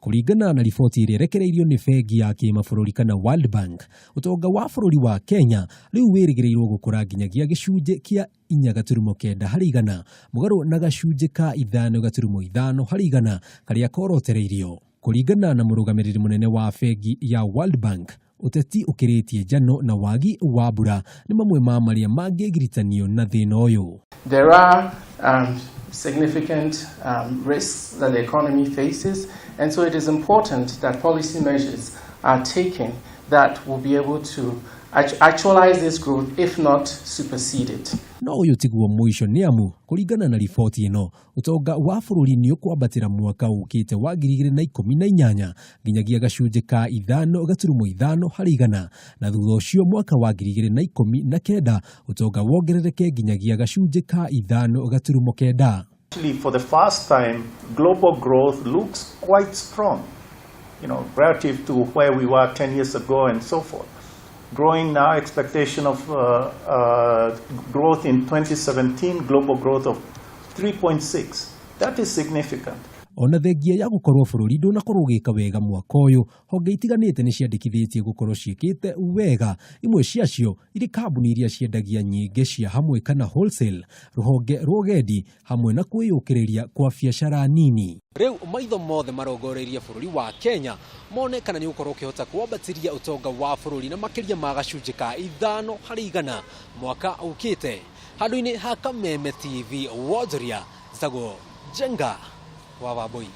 Kũringana na riboti ĩrĩa ĩrekereirio nĩ bengi ya kĩmabũrũri kana World Bank, ũtonga wa bũrũri wa Kenya rĩu wĩrĩgĩrĩirwo gũkũra nginyagia gĩcunjĩ kĩa 4.9%, mũgarũ na gacunjĩ ka 5.5% karĩa korotereirio. Kũringana na mũrũgamĩrĩri mũnene wa bengi ya World Bank, ũteti ũkĩrĩtie njano na wagi wa mbura nĩ mamwe ma marĩa mangĩgiritanio na thĩna ũyũ. There are significant risks that the economy faces, and so it is important that policy measures are taken that will be able to actualize this growth, if not supersede it. No ũyũ tiguo mũico, nĩ amu kũringana na riboti ĩno, ũtonga wa bũrũri nĩ ũkwambatĩra mwaka ũkĩte wa 2018 nginyagia gacunjĩ ka 5.5%, na thutha ũcio mwaka wa 2019 ũtonga wongerereke nginyagia gacunjĩ ka 5.9. Actually, for the first time, global growth looks quite strong relative to where we were 10 years ago and so forth. Growing now, expectation of growth in 2017, global growth of 3.6. That is significant. Ona thengia ya gũkorwo bũrũri ndũnakorwo ũgĩka wega mwaka ũyũ, honge itiganĩte nĩ ciandĩkithĩtie gũkorwo ciĩkĩte wega, imwe ciacio irĩ kambuni iria ciendagia nyingĩ cia hamwe kana wholesale, rũhonge rwa ũgendi, hamwe na kwĩyũkĩrĩria kwa biacara nini. Rĩu maitho mothe marongoreirie bũrũri wa Kenya mone kana nĩ ũgũkorwo ũkĩhota kwambatĩria ũtonga wa bũrũri na makĩria ma gacunjĩ ka 5% mwaka ũkĩte. Handũ-inĩ ha Kameme TV, wonjoria Njagwo Njenga wa Wambui.